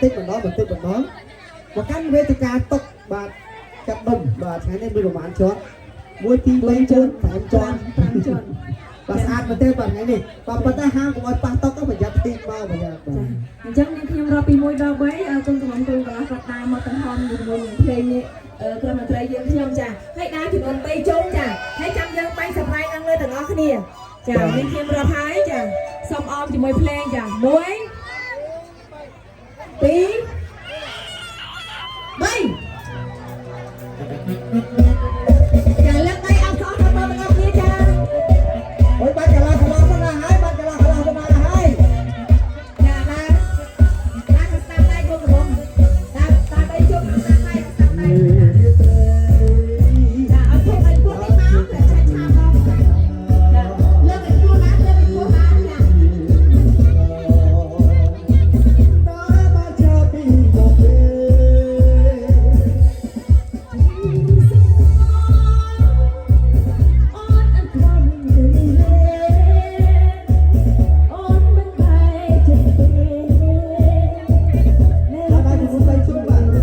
តិចម្ដងបន្តិចម្ដងមកកាន់វេទិកាតុកបាទកាត់ដុំបាទថ្ងៃនេះមានប្រហែលជាន់1 2 3 4 5ជាន់ 5ជាន់ បាទស្អាតមែនទេបាទថ្ងៃនេះបាទប៉ុន្តែហាមកុំឲ្យប៉ះតុកប្រយ័ត្នទីមកប្រយ័ត្នបាទ អញ្ចឹងនាងខ្ញុំរាប់ពី1ដល់3កូនកំងកូនកន្លះគាត់តាមមកទាំងហំជាមួយនឹងភ្លេងនេះក្រុមមន្ត្រីយើងខ្ញុំចាហើយដើរចំនួន3ជុំចាហើយចាំយើងបាញ់សប្បាយនឹងលើទាំងអស់គ្នាចានាងខ្ញុំរាប់ហើយចាសូមអមជាមួយភ្លេងចា1 2 3ចាលើកដៃអបអរដល់បងប្អូនគ្នាចា អូយបាត់កន្លះកន្លះមកណាហើយបាត់កន្លះកន្លះមកណាហើយ ចាបានបានទៅស្ដាប់ដៃកូនកំងតាមតាមបីជុំស្ដាប់ដៃស្ដាប់ដៃចាឲ្យពួកឲ្យពួកនេះមកតែឆាឆាបងចាលើកឲ្យពួកឡើងលើកឲ្យពួកឡើងចា តាបាចាពីមកទេ អូនអត់ខ្វល់ទេអូនមិនបែកចិត្តទេ បាទបាទជំនួសបីជុំបាទ ចាត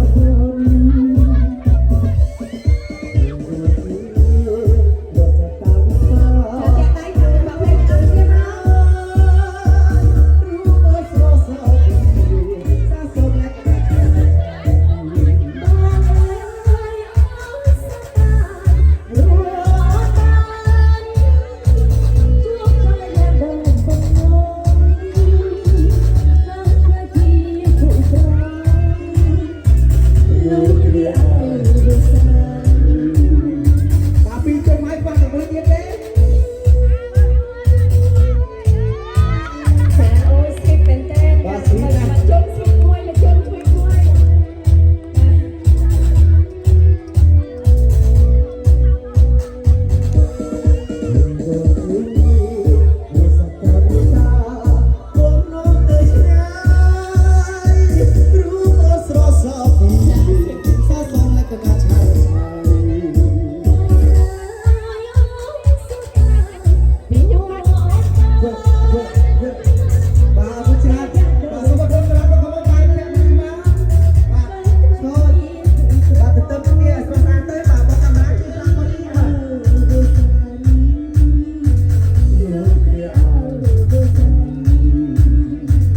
ែដៃចាំបងលេងអត់គ្នាមក បងអើយអូនសតារួបានជួបកល្យាបងបងហើយខ្លាចជាគូស្រងលោកវាអើយរសា បាទពីរជុំហើយប៉ះតែមួយទៀតទេ ចាអូយស្រីមែនតើមកជុំស្រីមួយមកជុំជួយមួយ ពីញោ បាទអរគុណច្រើនបាទសូមអរគុណសម្រាប់លោកកំពុងតែភក្តិបាទបាទចូលបាទទៅទៅគ្នាស្រស់ស្អាតទៅបាទមកកាមេរ៉ាជួ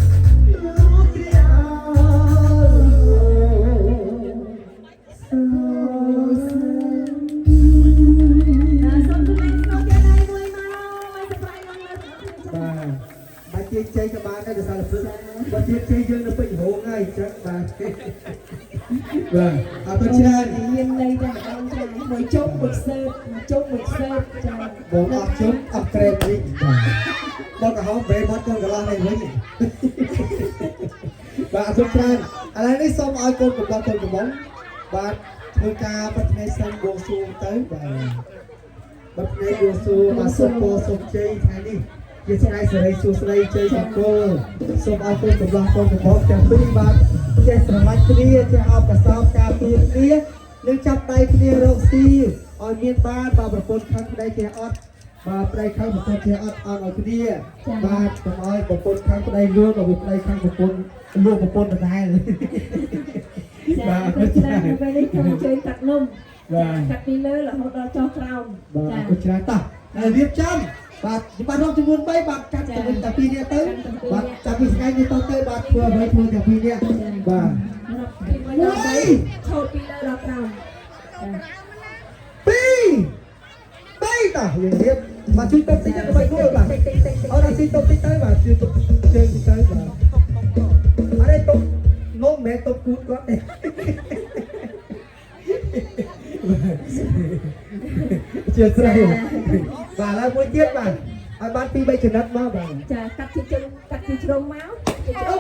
យប្រាប់គាត់នេះបាទ សូមជួយស្នូកដៃមួយមកមិនសប្បាយឡើងលើ បាទបាទជាជ័យក៏បានដែរដោយសារព្រឹកបើជាជ័យយើងនៅពេញរោងហើយអញ្ចឹងបាទបាទអរគុណច្រើន មានន័យតែម្ដងចាមួយជុំមួយសើបមួយជុំមួយសើបចា បងអស់ជុំអស់ក្រែមវិញបាទបងក្រហមប្រេមាត់កូនកន្លោះនេះវិញបាទអរគុណច្រើនឥឡូវនេះសូមឲ្យកូនកំឡោះកូនកំមុំបាទធ្វើការបិទថ្ងៃសិនបួងសួងទៅបាទបិទថ្ងៃបួងសួងបាទសូមពរសូមជ័យថ្ងៃនេះជាថ្ងៃសេរីសួស្តីជ័យមង្គលសូមឲ្យកូនកំឡោះកូនកំមុំទាំងពីរបាទចេះស្រឡាញ់គ្នាចេះអបកសោបការពារគ្នានិងចាប់ដៃគ្នារកស៊ីឲ្យមានបានបាទប្រពន្ធខាងប្តីចេះអត់បាទប្តីខាងប្រពន្ធចេះអត់អត់ឲ្យគ្នាបាទកុំឲ្យប្រពន្ធខាងប្តីលួងក៏ប្តីខាងប្រពន្ធលួងប្រពន្ធដដែល ចា បាទ អរគុណច្រើននៅពេលនេះខ្ញុំអញ្ជើញកាត់នំ បាទ កាត់ពីលើរហូតដល់ចុះក្រោម បាទអរគុណច្រើនតោះហើយរៀបចំបាទបាទរាប់ចំនួន3បាទកាត់ទៅវិញតែ2នាក់ទៅបាទចាប់ពីថ្ងៃនេះតទៅបាទធ្វើអ្វីធ្វើតែ2នាក់បាទ រាប់ពី1ដល់3ឆោតពីលើដល់ក្រោម 2 3តោះយើងរៀបបាទជួយតបតិចទៅបីគួរបាទ តិចតិចតិច អរដល់ជួយតបតិចទៅបាទជួយតបជើងតិចទៅបាទអរេតបនំមិនតបគូតគាត់ទេជាស្រ័យបាទហើយមួយទៀតបាទឲ្យបាន2 3ចំណិតមកបាទ ចាកាត់ជាជើងកាត់ជាជ្រុងមកជាជ្រុង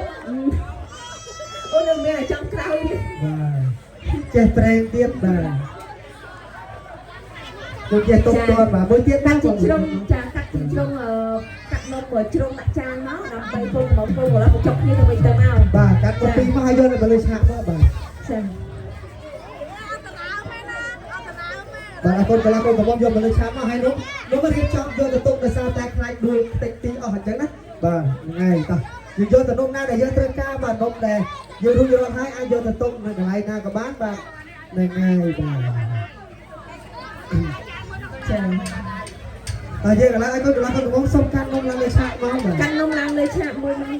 អូនៅមានតែចង់ក្រោយនេះ បាទចេះប្រេងទៀតបាទលោកចេះតុបតបាទមួយទៀត កាត់ជាជ្រុងចាកាត់ជាជ្រុងកាត់នំជ្រុងដាក់ចានមកដើម្បីកូនកំងកូនកន្លះបញ្ចុកគ្នាទៅវិញទៅមក បាទកាត់មកពីរមកឲ្យយកទៅលើឆាកមកបាទ ចា បាទអរគុណកន្លះកូនកំពុងយកមកលើឆាកមកឲ្យនោះនោះមករៀបចំយកទៅទុកដោយសារតែខ្លាចដួលតិចទីអស់អញ្ចឹងណាបាទហ្នឹងហើយតោះ យើងយកទៅនំណាដែលយើងត្រូវការបាទនំដែលយើងរួចរាល់ហើយអាចយកទៅទុកនៅកន្លែងណាក៏បានបាទហ្នឹងហើយបាទ ចា តែយើងកន្លែងឲ្យកូនកន្លះកូនកំមុំសុំកាន់នំឡើងលើឆាកមកបាទ កាន់នំឡើងលើឆាកមួយមក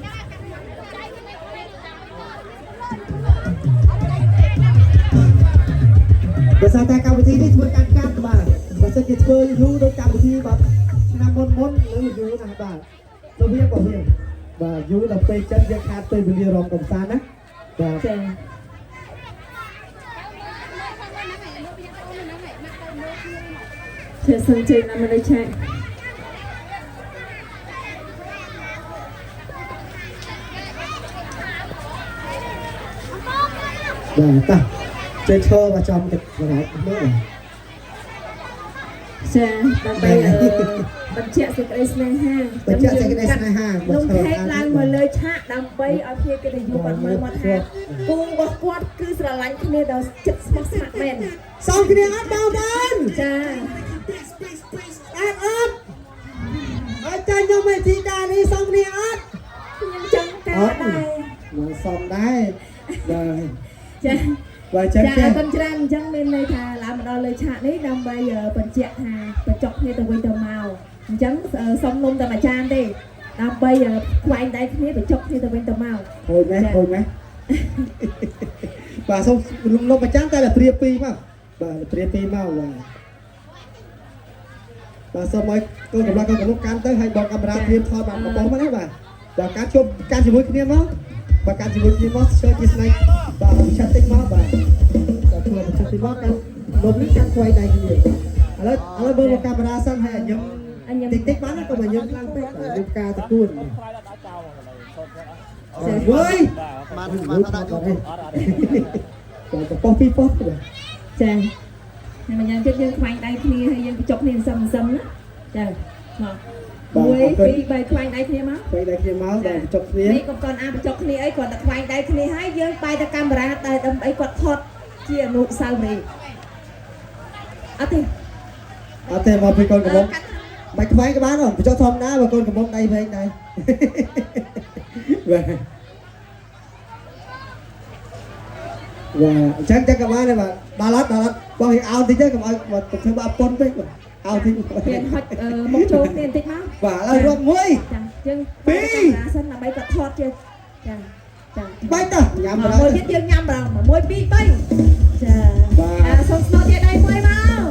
ដោយសារតែកម្មវិធីនេះធ្វើការកាត់បាទបើសិនជាធ្វើយូរដូចកម្មវិធីបាទឆ្នាំមុនមុនឬយូរណាស់បាទទៅវាបើវាបាទយូរដល់ពេលចឹងយើងខាតពេលវេលារំកំសាន្តណាបាទ ចាជាសូមជើញឡើងមកលើឆាក បាទតោះចេះឈរមកចំទឹកកន្លែងមើល ចាដើម្បីបញ្ជាក់សេចក្តីស្នេហា បញ្ជាក់សេចក្តីស្នេហា នំខេកឡើងមកលើឆាកដើម្បីឲ្យភ្ញៀវកិត្តិយសគាត់មើលមកថាគូរបស់គាត់គឺស្រឡាញ់គ្នាដល់ចិត្តស្មោះស្ម័គ្រមែន សំគ្នាអត់បងប្អូន ចា អត់អត់អត់ចាញ់ខ្ញុំឯទីដានេះសំគ្នាអត់ ខ្ញុំចង់ការដែរ មកសំដែរបាទ ចា បាទចឹង ចា ចេះ អរគុណច្រើនអញ្ចឹងមានន័យថាឡើងមកដល់លើឆាកនេះដើម្បីបញ្ជាក់ថាបញ្ចុកគ្នាទៅវិញទៅមកអញ្ចឹងសុំនំតែមួយចានទេដើម្បីខ្វែងដៃគ្នាបញ្ចុកគ្នាទៅវិញទៅមក ហូចមែនហូចមែនបាទសូមលំលំប្រចាំតែលព្រាពីរមកបាទលព្រាពីរមកបាទបាទសូមឲ្យកូនកំឡោះកូនកំឡុកកាន់ទៅឲ្យបងកាមេរ៉ាព្រាមថតបាទកំប៉ុងមកណាបាទបាទកាន់ជុំកាន់ជាមួយគ្នាមកបាទកាន់ជាមួយគ្នាមកឈើជាស្នេហ៍បាទប្រឆាត់តិចមកបាទបាទធ្វើប្រឆាត់តិចមកកាន់លំនេះកាន់ខ្វែងដៃគ្នាឥឡូវឥឡូវមើលមកកាមេរ៉ាសិនហើយខ្ញុំ អញញឹម តិចតិចបានណាកុំឲ្យខ្ញុំខ្លាំងពេកបាទខ្ញុំការតគួនវើយ បាន បា បាន ន អត់ អត់ អត់ទេបាទកំប៉ុងពីរប៉ុស្តិ៍បាទ ចាហើយម្យ៉ាងទៀតយើងខ្វែងដៃគ្នាហើយយើងបញ្ចុកគ្នាសឹមសឹមណាចាមក1 2 3ខ្វែងដៃគ្នាមក ខ្វែងដៃគ្នាមកដល់ចុកគ្នា នេះកុំតន់អាបញ្ចុកគ្នាអីគាត់តែខ្វែងដៃគ្នាហើយយើងបែរទៅកាមេរ៉ាតែដើម្បីគាត់ថតជាអនុស្សាវរីយ៍អត់ទេ អត់ទេមកពីកូនកំប៉ុង កាត់ បាច់ខ្វែងក៏បានបញ្ចុកធម្មតាបើកូនកំប៉ុងដៃវែងដែរបាទបាទអញ្ចឹងចឹងក៏បានដែរបាទដល់អត់ដល់អត់បងឲ្យអោនតិចទៅកុំឲ្យបាទធ្វើបាបប៉ុនពេកបាទអោនតិច គេហុចមកចូលគ្នាបន្តិចមក បាទឥឡូវរាប់មួយ ចាយើងបែរទៅកាមេរ៉ាសិនដើម្បីគាត់ថតជាចាចា បាច់តោះញ៉ាំបណ្ដោយ មួយទៀតយើងញ៉ាំម្ដង1 2 3ចា បាទ អាសុំស្នូតទៀតដៃមួយមក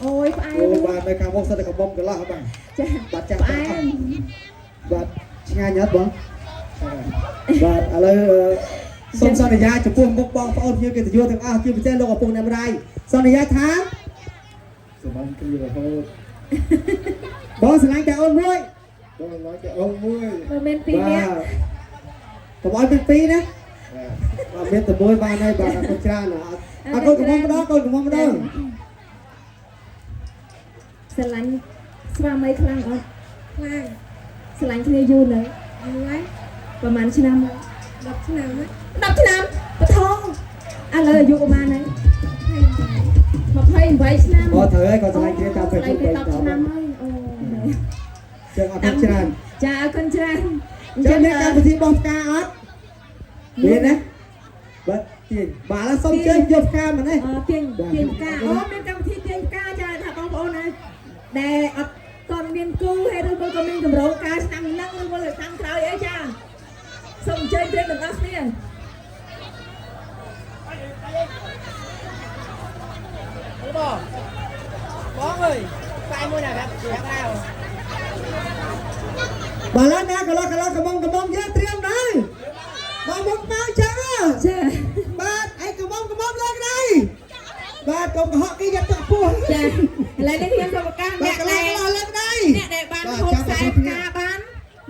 អូយផ្អែ អូ ម បាទនៅខាងមុខសិតតែកំប៉ុងកន្លះបាទ ចា បាទចាស់ ផ្អែម បាទឆ្ងាញ់អត់បងបាទឥឡូវសូមសន្យាចំពោះមុខបងប្អូនយើងកិត្តិយសទាំងអស់ជាពិសេសលោកឪពុកអ្នកម្ដាយសន្យាថា សម្បានគ្នារហូត បងស្រឡាញ់តែអូនមួយ បងឡើយតែអូនមួយ បើមានពីរនាក់ កុំឲ្យមានពីរណា បាទ បាទមានតែមួយបានហើយបាទអរគុណច្រើនអរគុណកំមុំម្ដងកូនកំមុំម្ដង ស្រឡាញ់ស្វាមីខ្លាំងអត់ ខ្លាំង ស្រឡាញ់គ្នាយូរនៅ យូរហើយ ប្រហែលឆ្នាំហើយ 10ឆ្នាំហើយ 10ឆ្នាំបថងឥឡូវអាយុប្រហែលហើយ28ឆ្នាំ អូត្រូវហើយគាត់ស្រឡាញ់គ្នាតាមពេល ស្រឡាញ់គ្នា10ឆ្នាំហើយអូ ចឹងអរគុណច្រើន ចាអរគុណច្រើន ចឹងមានកម្មវិធីបោះផ្កាអត់មានណាបាទទាញបាទឥឡូវសូមជើញយកផ្កាមកនេះ អឺទាញទាញផ្កាអូមានកម្មវិធីទាញផ្កាចាថាបងប្អូនណាដែលអត់តន់មានគូហើយឬមួយក៏មានកម្រងការឆ្នាំហ្នឹងឬមួយក៏ឆ្នាំក្រោយអីចាសូមអញ្ជើញត្រៀមទាំងអស់គ្នា បងអើយផ្សាយមួយណាប្រាប់ប្រាប់ដែរ បាទឡើយណាកន្លោះកន្លោះកំងកំងយើងត្រៀមដែរបងមុខមកចឹងហ៎ ចា បាទឯងកំងកំងលើកដៃបាទកុំកុហកគេយកតាក់ពោះ ចាឥឡូវនេះខ្ញុំសូមប្រកាស បាទ អ្នក ដែល កន្លោះកន្លោះលើកដៃ អ្នកដែលបានហូបខ្សែផ្កាបាន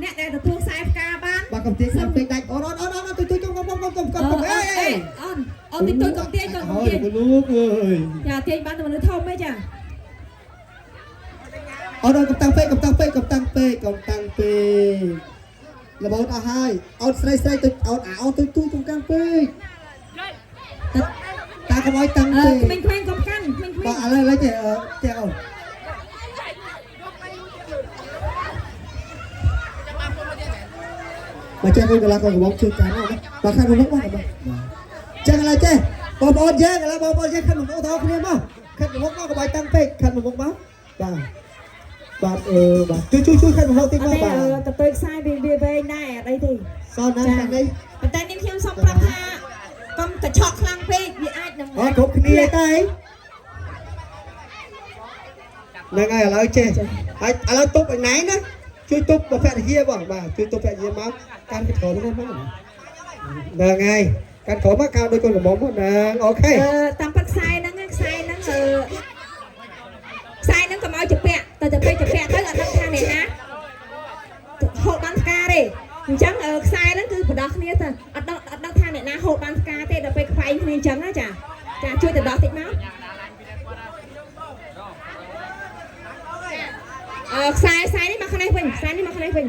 អ្នកដែលទទួលខ្សែផ្កាបាន បាទកំទីកំទីដាច់អូនអូនអូនអូនទុយទុយកុំកុំកុំកុំកុំកុំអេ អេអូនអូនតិចតួចកុំទាញកុំទាញ លោកអើយ ចាទាញបានតែមនុស្សធំទេចា អូនអូនកុំតាំងពេកកុំតាំងពេកកុំតាំងពេកកុំតាំងពេកលបោតអស់ហើយអូនស្រីស្រីទុយអូនអាអូនទុយទុយកុំតាំងពេកតាកុំឲ្យតាំង អឺ ពេក ក្មេងៗកុំកាន់ក្មេងៗ បាទឥឡូវឥឡូវចេះចេះអូន បើចេះកូនកន្លះកូនកំងជួយកាន់ណាបាទខាត់មុខបាទបាទចឹងឥឡូវចេះបងប្អូនយើងឥឡូវបងប្អូនយើងខាត់មុខដល់គ្នាមកខាត់មុខមកកុំឲ្យតាំងពេកខាត់មុខមកបាទបាទអឺបាទជួយជួយជួយខាត់មុខតិច អត់ទេ មកបាទ កតុយខ្សែវាវាវែងដែរអត់អីទេ សនណាខាងនេះ ប៉ុន្តែនេះខ្ញុំសូមប្រាប់ថាកុំកញ្ឆក់ខ្លាំងពេកវាអាចនឹង អត់គ្រប់គ្នាទេហ្នឹងហើយឥឡូវចេះហើយឥឡូវទប់ឲ្យណែណាជួយទប់ភរិយាបងបាទជួយទប់ភរិយាមកកាន់ក្រមហ្នឹងមកហ្នឹងហើយកាន់ក្រមមកកៅដូចកូនកំមុំហ្នឹង OK អឺតាមពិតខ្សែហ្នឹងខ្សែហ្នឹងអឺខ្សែហ្នឹងកុំឲ្យជពាក់តែទៅពេលជពាក់ទៅអត់ដឹងថាអ្នកណាហូតបានផ្កាទេអញ្ចឹងខ្សែហ្នឹងគឺបដោះគ្នាទៅអត់ដឹងអត់ដឹងថាអ្នកណាហូតបានផ្កាទេដល់ពេលខ្វែងគ្នាអញ្ចឹងណាចាចាជួយទៅដោះតិចមកអឺខ្សែខ្សែនេះមកខាងនេះវិញខ្សែនេះមកខាងនេះវិញ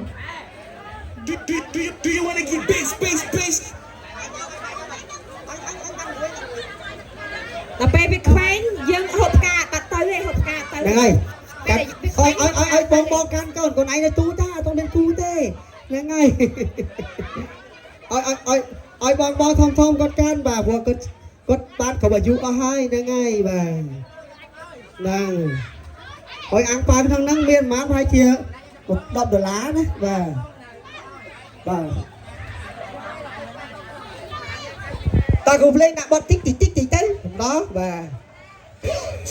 Do you wanna get big, big, big? ដល់ពេលវាខ្វែងយើងហូបផ្កាបាត់ទៅឯងហូបផ្កាទៅ ហ្នឹងហើយកាត់អុយអុយអុយអុយបងបងកាន់កូនកូនឯងនៅទូតាអត់មានគូទេហ្នឹងហើយអុយអុយអុយអុយបងបងធំធំគាត់កាន់បាទព្រោះគាត់គាត់បានគ្រប់អាយុអស់ហើយហ្នឹងហើយបាទហ្នឹងអុយអាំងប៉ាវក្នុងហ្នឹងមានប្រហែលប្រហែលជា10ដុល្លារណាបាទបាទតើគ្រូភ្លេងដាក់បត់តិចតិចតិចតិចទៅម្ដងបាទ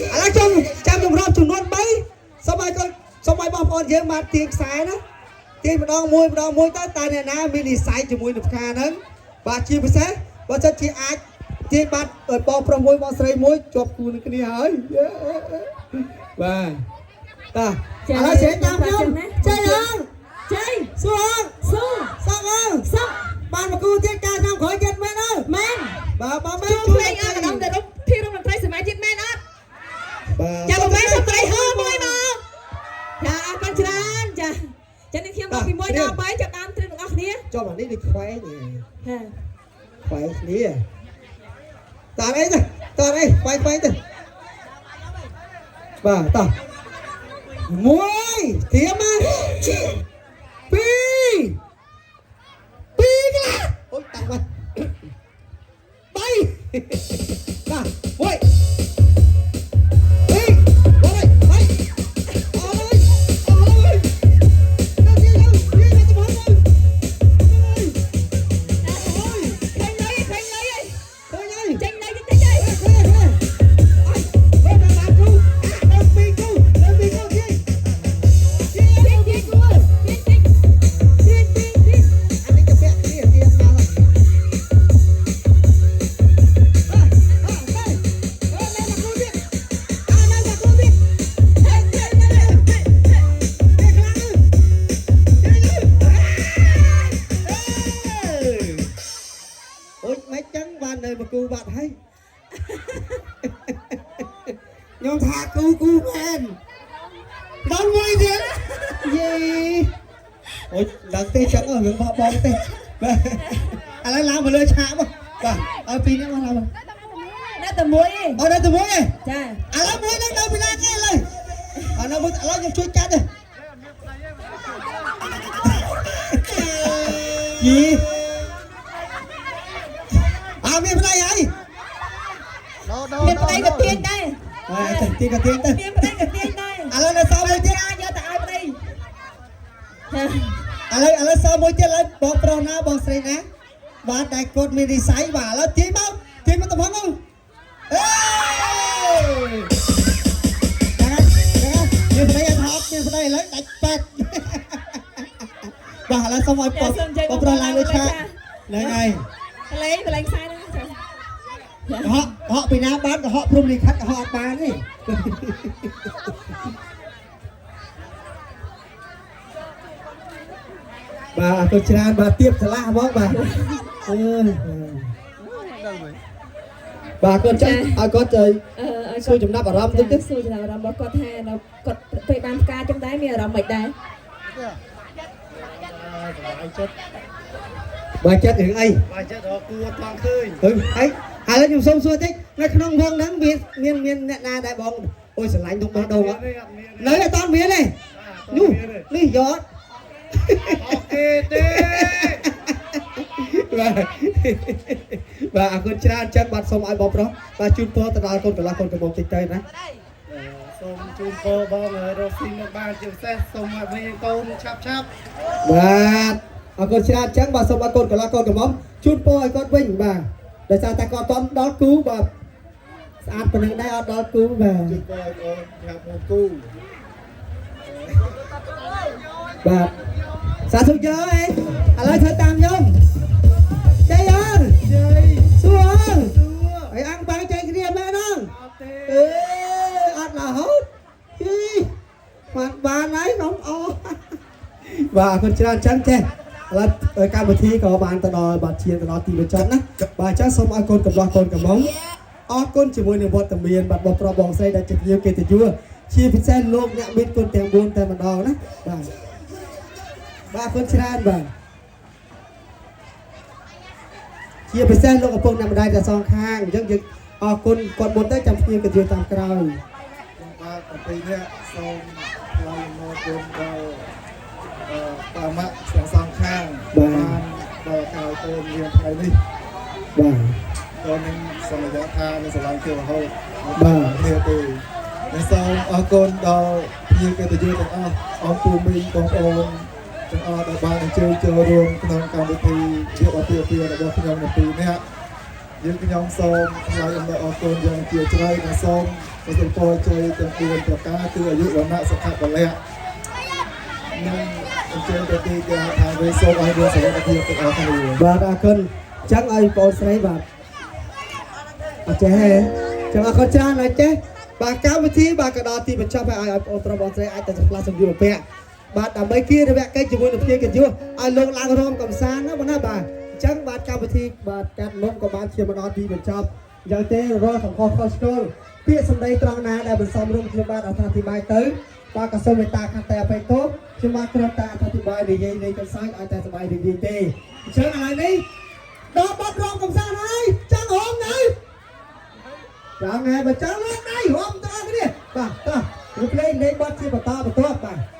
ឥឡូវខ្ញុំចាំជំរាប់ចំនួន3សូមឲ្យកូនសូមឲ្យបងប្អូនយើងបានទាញខ្សែណាទាញម្ដងមួយម្ដងមួយទៅតើអ្នកណាមាននិស័យជាមួយនឹងផ្កាហ្នឹងបាទជាពិសេសបើសិនជាអាចទាញបានបងប្រុសមួយបងស្រីមួយជាប់គូនឹងគ្នាហើយបាទតោះឥឡូវច្រៀងតាមខ្ញុំចេះអង ជ័យ សួរអង ស៊ូ សក់អង សុក បានមកគូទៀតការឆ្នាំក្រោយទៀតមែនអើ មែន បាទបងមែន ជួភ្លេងអកណ្ដំទៅរកធារមន្ត្រីសមាជិកមែនអត់ បាទ ចាបងមែនសុំត្រីហឺមួយមកចាអរគុណច្រើនចាចានេះខ្ញុំមកពី1ដល់3ចាប់ដើមត្រៀមទាំងអស់គ្នា ចុះអានេះដូចខ្វែងហ៎ ហា ខ្វែងគ្នាតើអីទៅតើអីខ្វែងខ្វែងទៅបាទតោះមួយត្រៀមណាពីរពីរកន្លះអូយតាំងបាត់បីបាទមួយពីរបីបីអើយអើយទៅទៀតទៅទៀតទៅទៅអូយ ឃើញលុយឃើញលុយ ឃើញហើយ ចេញលុយតិចតិចហើយ ឃើញឃើញអើយបានគូដល់ពីគូដល់ពីគូទៀត ទាញទាញគូទាញទាញទាញទាញទាញ អានេះក៏ពាក់គ្នាទៀតមកអើអើទៅអើលែមកគូទៀតអើលែមកគូទៀតហេហេហេហេហេខ្លាំងអូយមិនចឹងបាននៅមកគូបាត់ហើយខ្ញុំថាគូគូមែនដល់មួយទៀតយេអូយឡើងទេចឹងរឿងបបងទេបាទឥឡូវឡើងមកលើឆាកមកបាទឲ្យពីរនាក់មកឡើងមក នៅតែមួយឯង អត់ដល់ទៅមួយឯង ចា ឥឡូវមួយនឹងដល់ពីណាគេឥឡូវឥឡូវមួយឥឡូវខ្ញុំជួយកាត់ទេយីអើមានប្តីហើយ មានប្តីក៏ទាញដែរ ហើយទៅទីក៏ទីទៅ មានប្តីក៏ទាញដែរ ឥឡូវនៅសល់មួយទៀត យកទៅឲ្យប្តី ឥឡូវឥឡូវសល់មួយទៀតឥឡូវបងប្រុសណាបងស្រីណាបាទតែគាត់មាននិស័យបាទឥឡូវទាញមកទាញមកតំហងអេហ្នឹងហ្នឹងមានប្តីអត់ហត់មានប្តីឥឡូវដាច់ប៉ាត់បាទឥឡូវសូមឲ្យបងបងប្រុសឡើងលើឆាកហ្នឹងហើយ បលែងបលែងខ្សែហ្នឹងចា កុហកកុហកពីណាបានកុហកព្រំលិខិតកុហកអត់បានទេបាទអរគុណច្រើនបាទទៀបឆ្លាស់ហ្មងបាទអឺបាទគាត់ចាស់ឲ្យគាត់ទៅ អឺឲ្យ សួរចំណាប់អារម្មណ៍តិចទៅ សួរចំណាប់អារម្មណ៍របស់គាត់ថាដល់គាត់ពេលបានផ្កាចឹងដែរមានអារម្មណ៍មិនដែរ បាយចិត្ត បាទចិត្តរឿងអី បាយចិត្តរកគួរអត់បានឃើញ ហឺអីឥឡូវខ្ញុំសុំសួរតិចនៅក្នុងវងហ្នឹងមានមានមានអ្នកណាដែលបងអូយស្រឡាញ់ទុំបោះដូងអត់ នេះអត់មាន នៅអត់តាន់មានទេនោះនេះយក អូខេទេ បាទបាទអរគុណច្រើនចឹងបាទសូមឲ្យបងប្រុសបាទជូនពរទៅដល់កូនកន្លះកូនកំមុំតិចទៅណា សូមជូនពរបងរកស៊ីមកបានជាពិសេសសូមឲ្យមានកូនឆាប់ឆាប់ បាទអរគុណច្រើនចឹងបាទសូមឲ្យកូនកន្លះកូនកំមុំជូនពរឲ្យគាត់វិញបាទដោយសារតែគាត់អត់ដល់គូបាទស្អាតប៉ុណ្្នឹងដែរអត់ដល់គូបាទ ជូនពរឲ្យកូនឆាប់មកគូ បាទសាធុយើអេឥឡូវធ្វើតាមខ្ញុំចៃអើ ជ័យ សួរអើ សួរ អីអង្គបាំងចៃគ្នាមែនអង អត់ទេ អេអត់រហូតអីបានបានហើយនំអបាទអរគុណច្រើនចឹងចេះឥឡូវកម្មវិធីក៏បានទៅដល់បាទឈានទៅដល់ទីបញ្ចប់ណាបាទអញ្ចឹងសូមឲ្យកូនកំឡោះកូនកំមុំអរគុណជាមួយនឹងវត្តមានបាទបងប្រុសបងស្រីដែលជាភ្ញៀវកិត្តិយសជាពិសេសលោកអ្នកមានគុណទាំង4តែម្ដងណាបាទបាទអរគុណច្រើនបាទជាពិសេសលោកឪពុកអ្នកម្ដាយទាំងសងខាងអញ្ចឹងយើងអរគុណគាត់មុនទៅចាំភ្ញៀវកិត្តិយសតាមក្រោយ ខ្ញុំបាទអំពីនេះសូមថ្លែងអំណរគុណដល់អឺប៉ាម៉ាក់ទាំងសងខាង បាទ បានដល់កាយកូនរៀនថ្ងៃនេះ បាទ កូននឹងសន្យាថានឹងស្រឡាញ់គេរហូត បាទ គ្នាទេនិងសូមអរគុណដល់ភ្ញៀវកិត្តិយសទាំងអស់អង្គពូមីងបងប្អូនទាំងអស់ដែលបានអញ្ជើញចូលរួមក្នុងកម្មវិធីរៀបអាពាហ៍ពិពាហ៍របស់ខ្ញុំនៅពេលនេះយើងខ្ញុំសូមថ្លែងអំណរអគុណយ៉ាងជាជ្រៅនិងសូមប្រសិទ្ធពរជ័យទាំង4ប្រការគឺអាយុវណ្ណៈសុខៈពលៈនិងអញ្ជើញទៅទីគេហដ្ឋានវិញសូមឲ្យមានសុខភាពទាំងអស់គ្នា បាទអរគុណអញ្ចឹងឲ្យបងស្រីបាទអត់ចេះទេអញ្ចឹងអរគុណច្រើនហើយចេះបាទកម្មវិធីបាទក៏ដល់ទីបញ្ចប់ហើយឲ្យបងប្រុសបងស្រីអាចទៅផ្លាស់សម្ភារបំពាក់បាទដើម្បីគៀរវៈកិច្ចជាមួយនឹងភ្ញៀវកិត្តិយសឲ្យលោកឡើងរំកំសាន្តណាបងណាបាទអញ្ចឹងបាទកម្មវិធីបាទកាត់នំក៏បានជាមកដល់ទីបញ្ចប់អញ្ចឹងទេរាល់កំហុសខុសឆ្គងពាក្យសម្ដីត្រង់ណាដែលមិនសមរម្យខ្ញុំបាទអត្ថាធិប្បាយទៅបាទក៏សូមមេត្តាខន្តីអភ័យទោសខ្ញុំបាទគ្រាន់តែអត្ថាធិប្បាយនិយាយលេងកំសាន្តឲ្យតែសប្បាយរីករាយទេអញ្ចឹងឥឡូវនេះដល់បាត់រំកំសាន្តហើយចង់រំនៅចង់ហើយបើចង់លើកដៃរំទាំងអស់គ្នាបាទតោះរូបលេងលេងបាត់ជាបន្តបន្ទាប់បាទ។